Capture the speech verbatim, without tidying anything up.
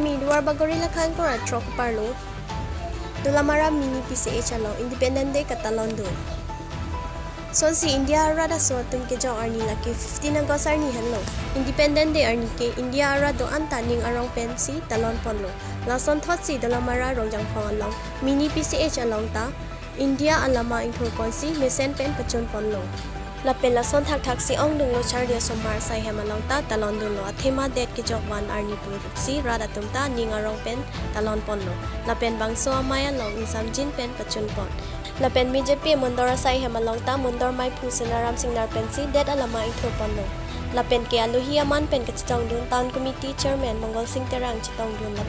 Niduar Bagori lakhan kora throk parlo. Dolamara Mini P C H along Independence Day katalon dun. Sonsi India arat aso atum kejok arni lake fifteen August arni henlo. Independence Day arni ke India arat do-an ta ning arong pensi talon ponlo. Lason thotsi Dolamara Rongjangphong along Mini P C H along ta India alama ingthur ponsi mesen pen pachun ponlo. Lapen lason thakthak si ongdunglo charli osomar asai hem along ta talon dunlo. Athema det kejok van arni pusi rat atum ta ning arong pen talon ponlo. Lapen bangso amei along ingsamjin pen pachun pon. Lapen B J P Mondor asai hem along ta Mondor meiphu Sonaram Singnar pensi det alama ingthur ponlo. Lapen ke alohi aman pen kachetong dun Town Committee Chairman Mongol Sing Terang chetong dun lap.